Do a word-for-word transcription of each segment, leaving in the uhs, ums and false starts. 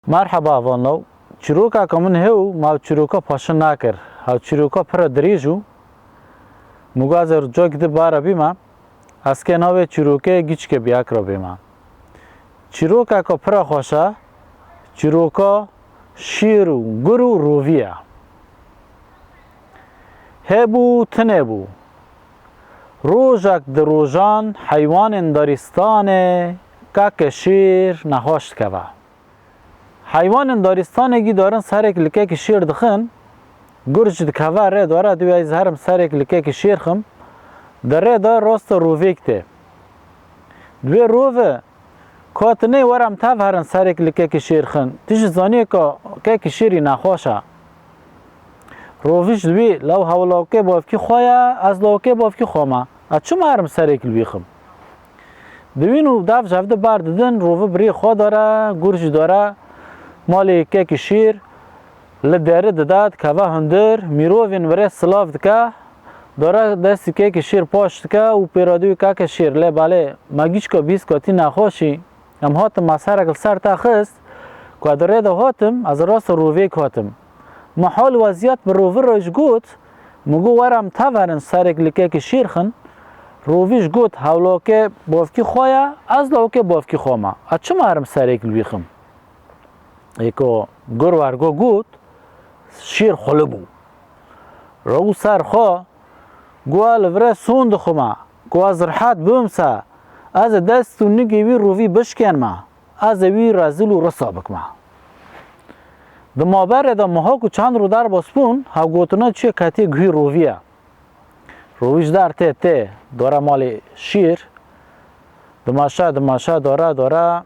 Merheba van law. Çîrokeka min hew ma çîroka paşin nakir. Hew çîroka pira dirêj û mugazê cok di bara bîma. Ez kê navê çîrokê giçke biyakra bîma. Çîrokeka pira xweşa, çîroka şîr û gur û rovî ye. Hebû tune bû. Rojek di rojan heywanên daristanê keke şîr nexweş dikeve. Heywanên daristanê gî darin serek li kekî şêr dixin, gur jî dikeve rê dore, dû ez herim serek li kekî şêr xim, di rê de rasta rovêk tê. Di wê rove, ka tu nê were em tev herin serek li kekî şêr xin, tu jî zaniyê ka kekî şêrî nexweş e. Rovî jî dibî, lew hew lawkê bavkî xwe ye, ez lawkê bavkî xwe me. Ez çima herim serek li wî xim? Dibîn û dev ji hev di ber didin, rovî birî xwe dare, gur jî dare, malê kekî şîr, li derî dide, dikeve hundir, mîrovên virê silav dike, dare destî kekî şîr paş dike û pêradûyê keke şîr. Lê belê, me gîçka bîst katî nexweşî, em hatin me serek li ser te xist, ku ez di rê de hatim, ez rasta rovêk hatim. Me hal weziyet bi rovî re jî got, min got, were em tev herin serek li kekî şîr xin. Rovî jî got, hew lawkê bavkî xwe ye, ez lawkê bavkî xwe me. Ez çima herim serek li wî xim? Ê ku gur wergo got, şîr xuli bû. Rew ser xwe, got, ez li vir e son dixwime, ku ez rihet bibim se, ez ê dest û nigê wî rovî bişkênime, ez ê wî rezîl û risa bikime. Di maberê de miha ku çend rû derbas bûn, hevgotina çûye ketiye guhî rovî ye. Rovî ji der tê tê, dore malê şîr, dimeşe, dimeşe, dore, dore,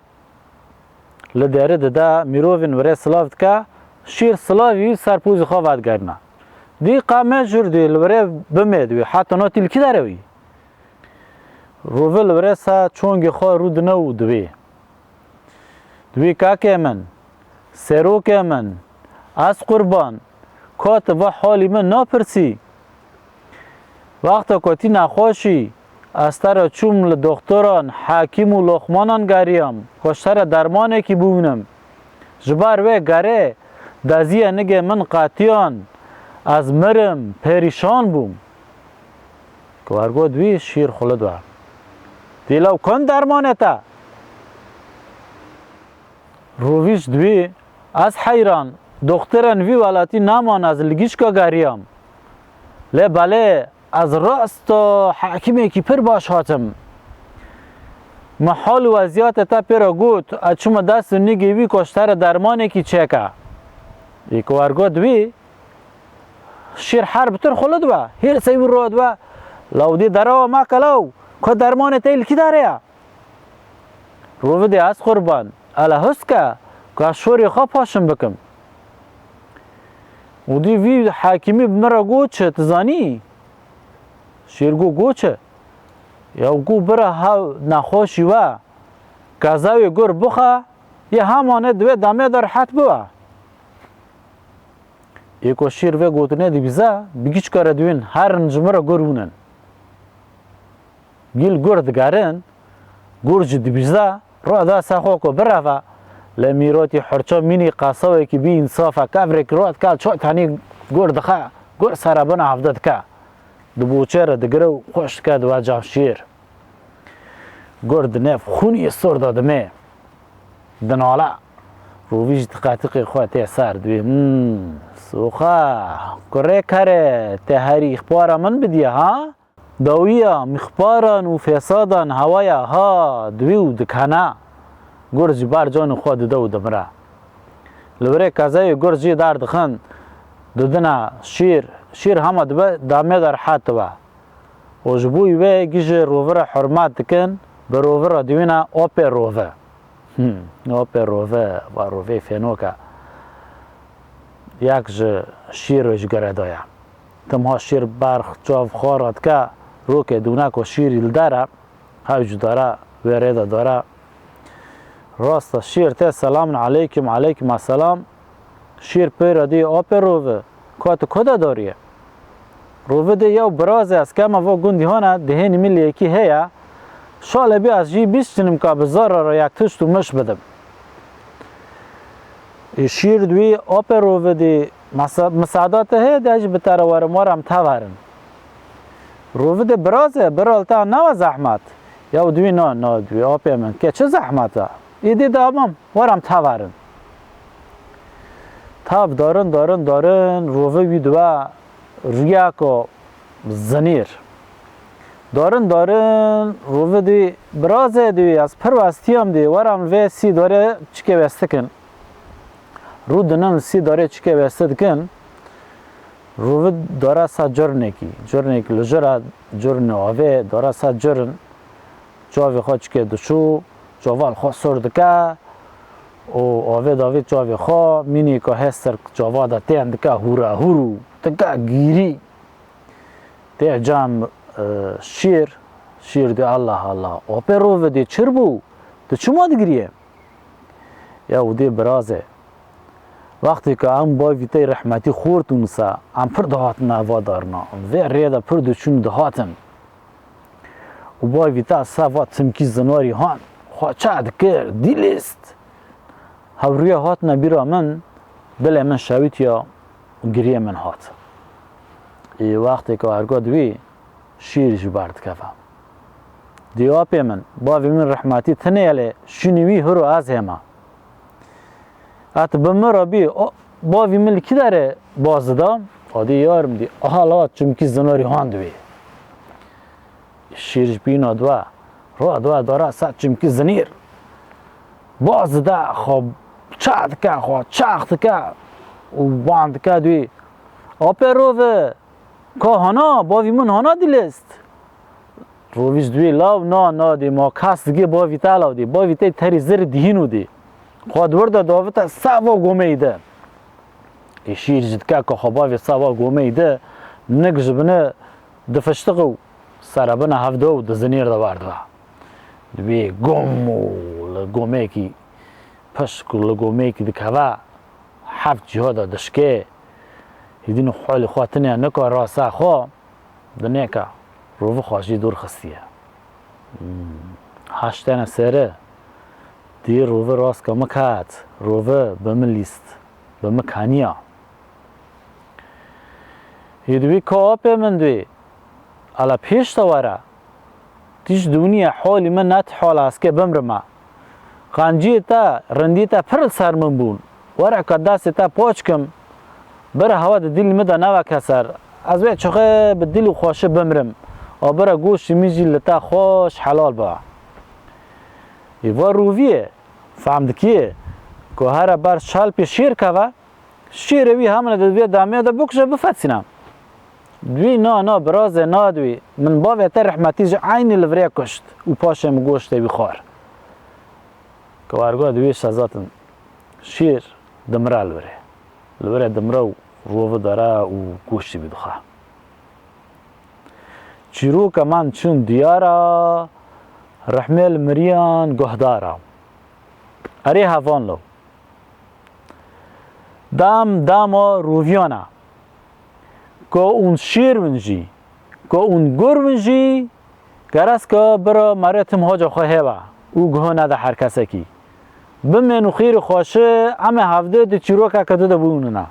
li derî dide, mîrovên virê silav dike, şîr silavî wî ser pozî xwe vedigerîne. Dî qe me jûr dû li virê bimê dû, heta no tîlkî dere wî. Rovî li virê se çongê xwe rûdine û dibê. Dibê kakê min, serokê min, ez qurban, ka tu va halî min napirsî? Wexta ku tî nexweşî, ez te re çûm li doxtoran, hekîm û loqmanan geriyam, ku ji te re dermanekî biwînim. Ji ber wê gerê deziyê nigê min qetiyan, ez mirim, perîşan bûm. Ku wergot wî şîr xulid we. Dî lew kon dermanê te? Rovî jî dibî, ez heyran, doxtorên vî welatî neman, ez li gîşka geriyam. Lê belê ez rasta hekîmekî pir baş hatim. Min hal û weziyatê te pê re got, ez çûme dest û nigê wî ku ji te re dermanekî çêke. Ê ku wergot wî, şîr her bi tir xulid we, hêrsê wî rod we, lawdî derewa me ke law, ku dermanê te li kî derê ye? Rovidê ez qurban, ele hust ke, ku ez şorê xwe paşin bikim. Û dî vî hekîmî bi min re got çi, tu zanî? Şêr got, got çi? Ya got bira hev nexweşî we, kezewê gur bixe, yê hemanê di wê demê de rihet bibe. Ê ku şêr vê gotinê dibîze, bi gîçka re diwîn herin ji min re gur hûnin. Gîl gur digerin, gur jî dibîze, rode se xwe ku bireve, lê mîrotî hurça mînî qasawekî bî însafe, kevrek rot kal ço tenî gur dixe, gur sere bina hevde dike. Di boçê re digire û xweş dike diwe cem şêr. Gur di nêv xûnî sor de dimê. Dinale. Rovî jî tiqetiqê xwe tê ser dibê. Hmm, soxa, kurê kerê, te herî ixbara min bidiye ha? Dawiya mixbaran û fesadan hewaya ha dibî û dikene. Gur ji ber canê xwe dide û dimire. Li virê kezeyê gur jî derdixin, didine şîr, şîr hema dibe demê de rehet dibe. Û ji bo wê gî ji rovi re hurmet dikin, bi rovi re diwîne opê rovi. Hmm, opê rovi, va rovê fênoke. Yek ji şîr ji gere daye. Tim ha şîr berx çav xwe re dike, rokê dûne ku şîrî li der e, hew ji dare, wê rê de dare. Rast e, şîr tê selamun aleykum, aleykum selam. Şîr pê re dî, apê rovi, ka tu ku de dariye? Rovi dê, yew birazê ez kema va gundî hane, dihênî min lê yekî heye. Şalê bî ez jî bîst çinim ka bi zara re yek tişt û miş bidim. Ê şîr dûyî apê rovi dî, "Mesa-, misada te heye de ez jî bi te re werim, were em teverin." Rovi dê, "Birazê, bira li te newe zehmet." Ya û dûyî, "Na, na," dûyî, "apê min, ke çi zehmet e?" Îdî de, "Tamam, were em teverin." Tev darin, darin, darin, rovi wî diwe rûyeka zinêr. Darin, darin, rovi dî, "Birazê," dûyî, "ez pir westiyam dî, were em vê sî darê çikê westikin." Rû dinin li sî darê çikê weste dikin. Rovi dara ser cirnekî. Cirnekî li jira cirnê avê dara ser cirin. Çavê xwe çikê diçû, çava li xwe sor dike û avê davê çavê xwe mînîka hê ser çava de tên dike hûra hûr û dike gîrî. Tê cem, e, şîr, şîr dê, "Allah Allah, apê rovi dê çir bû, tu çima digiriyê?" Ya û dê, "Birazê, wextê ke em bavî te rehmetî xort û nisa, em pir dihatin eva darina, vê rê de pir diçûn dihatin. Û bavî te ser va çimkî zinarî han, xwe çek dikir, dilîst. Hevriya hatine bîra min, dilê min şewitiya û giriyê min hat." Ê wextê ke erga dibî, şîr jî berdikeve. Dê, "Apê min, bavê min rehmetî tinê ye lê şûnê wî hiro ez hêma. Eti bi min re bî, o, bavî min li kî derê baz dida?" Adî, "Yar min dî, aha la çimkî zinarî han dibî." Şîr ji bîna dua, ra dua dara ser çimkî zinîr. Baz dide, xwe çax dike, xwe çax dike û ban dike dûyî, "Apê rovi, ka hana, bavî min hana dilîst." Rovî ji dûyî, "Law, na, na dî, ma kes digê bavî te law dî, bavî te terî zirî dihîn û dî. Xwe di wir de davite ser va gomeyî de." Ê şîr jî dike ka xwe bavê ser va gomeyî de, nik ji bini difiştiq û serebina hevdo û di zinêr de werdibe. Dibê gom û li gomekî pişk û li gomekî dikeve, heft cîha de dişkê. Hêdî holê xwe tine nikare rasa xwe, dinêke rovi xwe jî dûr xistiye. Hmm. Haştene seri, dî rovi raska min ket, rovi bi min lîst, bi min keniya. Hêdî wî ka apê min dûyî, "Ala pêş te were. Tîş dûniye holî min net hola ez kê bimrime. Qanciyê te, rindî te pir li ser min bûn. Were ka destê te paç kim. Bira hewa di dilî min de neveke ser. Ez wê çixê bi dilî xweşi bimrim. A bira goştî min jî li te xweş helal ba." Ê va roviyê, fehm dikî ku here ber çelpê şêr keve, şêrê wî hemine di vê demê de bikuje bifetsîne. Dûyî, "Na, na, birazê, na dûyî. Min bavê te rehmetî ji eynî li virê kuşt û paşê min goştê wî xwar." Ke werga dûyî şezatin şêr dimire li virê. Li virê dimire û rovi dere û goştê wî dixwe. Çîroka min çûn diyara, rehmê li miriyan guhdara. Erê hevan lo. Dam dama roviyan e. Ka hûn şêr bin jî, ka hûn gur bin jî, gerez ka bira merê tim haca xwe hêve û guh nede her kesekî. Bimên û xêr û xweşi, em ê hevdê di çîrokeke di de bûnine.